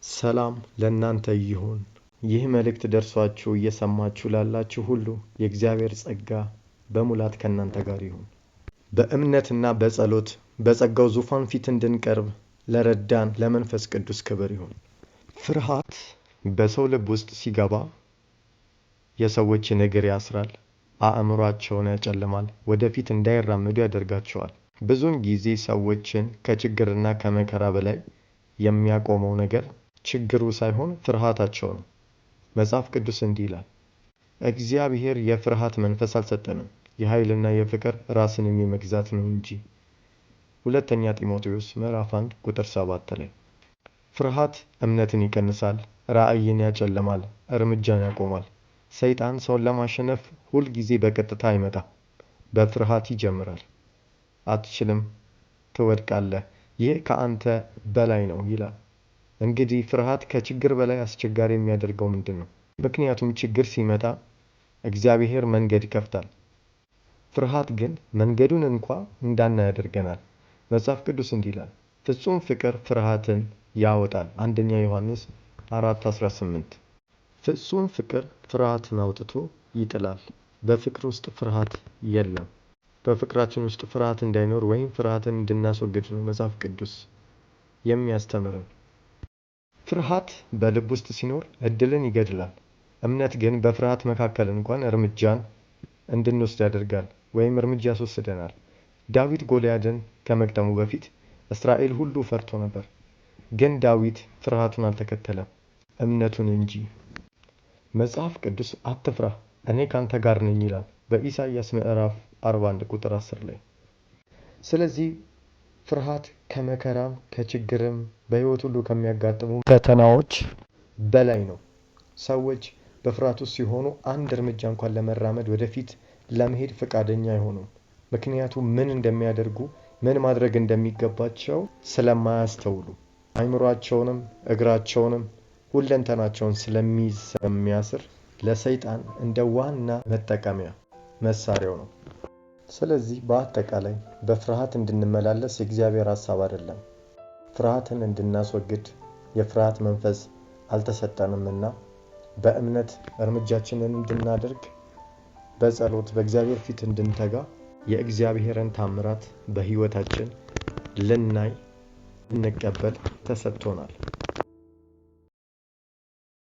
ሰላም ለእናንተ ይሁን። ይህ መልእክት ደርሷችሁ እየሰማችሁ ላላችሁ ሁሉ የእግዚአብሔር ጸጋ በሙላት ከእናንተ ጋር ይሁን። በእምነትና በጸሎት በጸጋው ዙፋን ፊት እንድንቀርብ ለረዳን ለመንፈስ ቅዱስ ክብር ይሁን። ፍርሃት በሰው ልብ ውስጥ ሲገባ የሰዎችን እግር ያስራል፣ አእምሯቸውን ያጨልማል፣ ወደፊት እንዳይራመዱ ያደርጋቸዋል። ብዙውን ጊዜ ሰዎችን ከችግርና ከመከራ በላይ የሚያቆመው ነገር ችግሩ ሳይሆን ፍርሃታቸው ነው። መጽሐፍ ቅዱስ እንዲህ ይላል፣ እግዚአብሔር የፍርሃት መንፈስ አልሰጠንም፣ የኃይልና የፍቅር ራስንም የመግዛት ነው እንጂ። ሁለተኛ ጢሞቴዎስ ምዕራፍ 1 ቁጥር 7 ላይ። ፍርሃት እምነትን ይቀንሳል፣ ራዕይን ያጨልማል፣ እርምጃን ያቆማል። ሰይጣን ሰውን ለማሸነፍ ሁል ጊዜ በቀጥታ አይመጣም፣ በፍርሃት ይጀምራል። አትችልም፣ ትወድቃለህ፣ ይህ ከአንተ በላይ ነው ይላል። እንግዲህ ፍርሃት ከችግር በላይ አስቸጋሪ የሚያደርገው ምንድን ነው? ምክንያቱም ችግር ሲመጣ እግዚአብሔር መንገድ ይከፍታል። ፍርሃት ግን መንገዱን እንኳ እንዳናይ ያደርገናል። መጽሐፍ ቅዱስ እንዲህ ይላል፣ ፍጹም ፍቅር ፍርሃትን ያወጣል። አንደኛ ዮሐንስ 4:18። ፍጹም ፍቅር ፍርሃትን አውጥቶ ይጥላል። በፍቅር ውስጥ ፍርሃት የለም። በፍቅራችን ውስጥ ፍርሃት እንዳይኖር ወይም ፍርሃትን እንድናስወግድ ነው መጽሐፍ ቅዱስ የሚያስተምረን። ፍርሃት በልብ ውስጥ ሲኖር እድልን ይገድላል። እምነት ግን በፍርሃት መካከል እንኳን እርምጃን እንድንወስድ ያደርጋል ወይም እርምጃ ያስወስደናል። ዳዊት ጎልያድን ከመግጠሙ በፊት እስራኤል ሁሉ ፈርቶ ነበር። ግን ዳዊት ፍርሃቱን አልተከተለም፣ እምነቱን እንጂ። መጽሐፍ ቅዱስ አትፍራ፣ እኔ ካንተ ጋር ነኝ ይላል በኢሳይያስ ምዕራፍ 41 ቁጥር 10 ላይ። ስለዚህ ፍርሃት ከመከራም ከችግርም በሕይወት ሁሉ ከሚያጋጥሙ ፈተናዎች በላይ ነው። ሰዎች በፍርሃት ውስጥ ሲሆኑ አንድ እርምጃ እንኳን ለመራመድ ወደፊት ለመሄድ ፈቃደኛ አይሆኑም። ምክንያቱም ምን እንደሚያደርጉ ምን ማድረግ እንደሚገባቸው ስለማያስተውሉ፣ አይምሯቸውንም እግራቸውንም ሁለንተናቸውን ስለሚያስር ለሰይጣን እንደ ዋና መጠቀሚያ መሳሪያው ነው። ስለዚህ በአጠቃላይ በፍርሃት እንድንመላለስ የእግዚአብሔር ሐሳብ አይደለም። ፍርሃትን እንድናስወግድ የፍርሃት መንፈስ አልተሰጠንምና በእምነት እርምጃችንን እንድናደርግ፣ በጸሎት በእግዚአብሔር ፊት እንድንተጋ፣ የእግዚአብሔርን ታምራት በሕይወታችን ልናይ ልንቀበል ተሰጥቶናል።